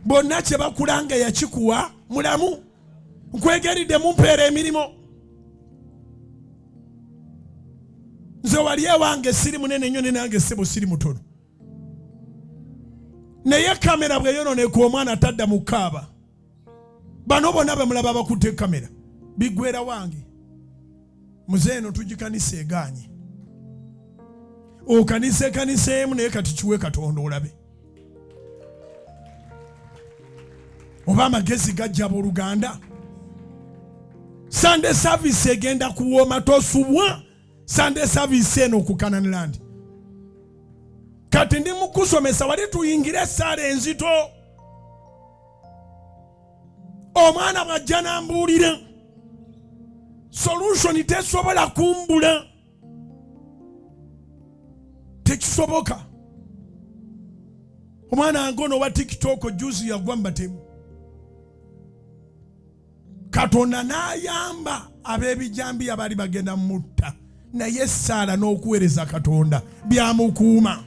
Bonna kye bakulanga yakikuwa mulamu. Nkwegeridde mumpeera emirimu. Nze wali ewange siri munene nnyo ne nange ssebo siri mutono. Naye kamera bweyononeka omwana tadda mu kaaba. Bano bonna bemulaba bakutte kamera bigwera wange. Muzeeno eno tugikanisa egaanye. Okanisa ekanisa emu naye kati kiwe Katonda olabe. Oba amagezi gajja abooluganda. Sunday service egenda kuwooma tosubwa. Sunday service eno ku Canaan Land. Kati ndi mukusomesa wali tuyingire essaala enzito. Omwana bw'ajja n'ambuulira solution tesobola kumbula, tekisoboka. Omwana wange ono owa TikTok juzi yagwa mu batemu. Katonda n'ayamba ab'ebijambiya baali bagenda mutta, naye essaala n'okuweereza Katonda byamukuuma.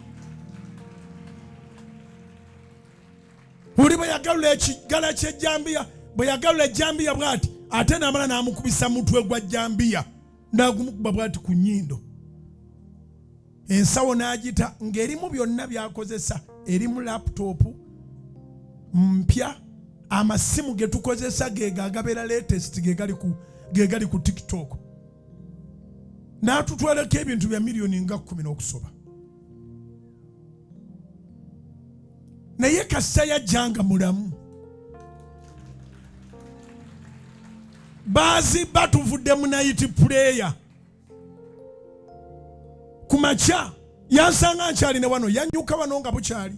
Buli bwe yagalula ekigala ky'ejjambiya, bwe yagalula ejjambiya bw'ati, ate n'amala n'amukubisa mutwe gwa jjambiya, n'agumukuba bw'ati ku nnyindo. Ensawo n'agita ng'erimu byonna by'akozesa, erimu laputopu mpya, amasimu ge tukozesa geego agabeera latest, ge gali ku TikTok. N'atutwalako ebintu bya miliyoni nga 10 n'okusoba. Naye kasita yajjanga mulamu. Baazibba tuvudde mu night prayer. Ku makya yansanga nkyali ne wano, yanyuka wano nga bukyali.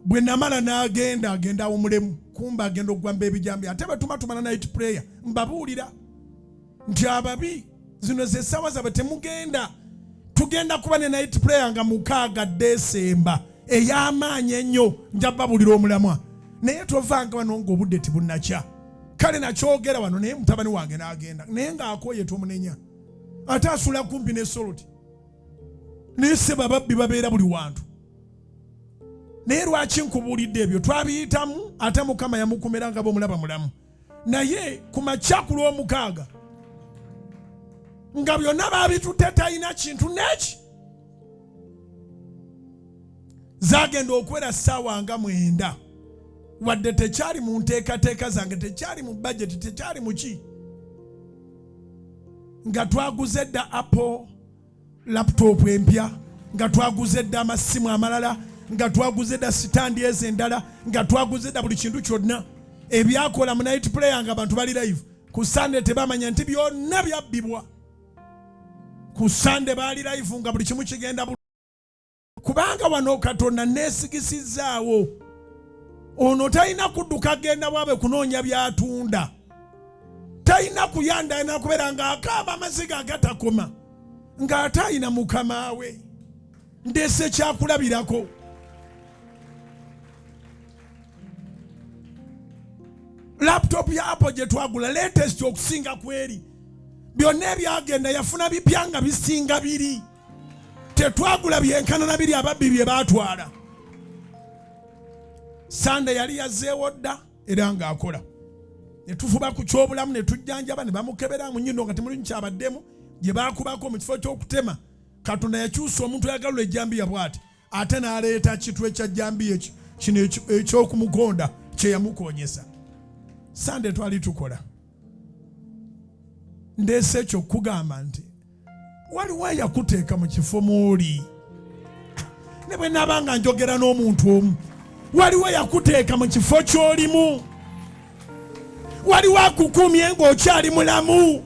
Bwe namala n'agenda, agenda awumulemu, kumba agenda okugwamba ebijambiya. Ate bwe tuma tumala night prayer, mbabuulira nti ababi zino ze ssaawa zaabwe temugenda. Tugenda kuba ne night prayer nga 6 Desemba ey'amaanyi ennyo. Nja babuulira omulamwa, naye tovanga wano ng'obudde tebunnakya. Kale nakyogera wano, naye mutabani wange n'agenda, naye ng'akooye tomunenya, ate asula kumpi ne soloti. Naye ssebo ababbi babeera buli wantu. Naye lwaki nkubuulidde ebyo? Twabiyitamu, ate Mukama yamukumira nga bw'omulaba mulamu. Naye ku makya ku lw'omukaaga nga byonna baabitutte, talina kintu n'eki. Zaagenda okwera ssaawa nga 9, wadde tekyali mu nteekateeka zange, tekyali mu bajeti, tekyali mu ki, nga twaguze dda Apple laptop empya, nga twaguze dda amasimu amalala, nga twaguze dda sitandi ezo endala, nga twaguze dda buli kintu kyonna ebyakola mu night prayer nga abantu bali live. Ku Sunday tebamanya nti byonna byabbibwa. Ku Sunday baali live nga buli kimu kigenda kubanga wano Katonda neesigisizaawo. Ono talina kudduka agenda bwabwe kunoonya by'atunda, talina kuyanda, alina kubeera ng'akaaba amaziga agatakoma ng'ate alina mukama we. Ndeese kyakulabirako. Laptop ya Apple gye twagula latest okusinga kweri, byonna ebyagenda yafuna bipya nga bisinga biri. Tetwagula byenkana na biri ababbi bye baatwala. Sande yali yazzeewo dda era ng'akola. Ne tufuba ku ky'obulamu ne tujjanjaba ne bamukebera mu nnyindo nga temuli kyabaddemu gye baakubako mu kifo ky'okutema. Katonda yakyusa omuntu ayagalula ejjambiya bw'ati, ate n'aleeta kitwe kya jjambiya kino eky'okumukonda kye yamukoonyesa. Sande twali tukola. Ndeese ekyo okukugamba nti waliwo eyakuteeka mu kifo mw'oli. Ne bwe naaba nga njogera n'omuntu omu, waliwo eyakuteeka mu kifo ky'olimu. Waliwo akukuumye ng'okyali mulamu.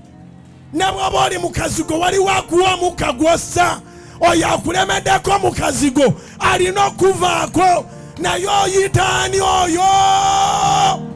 Ne bw'oba oli mu kazigo, waliwo akuwa omukka gw'ossa. Oyo akulemeddeko mu kazigo alina okuvaako, naye oyita ani oyo?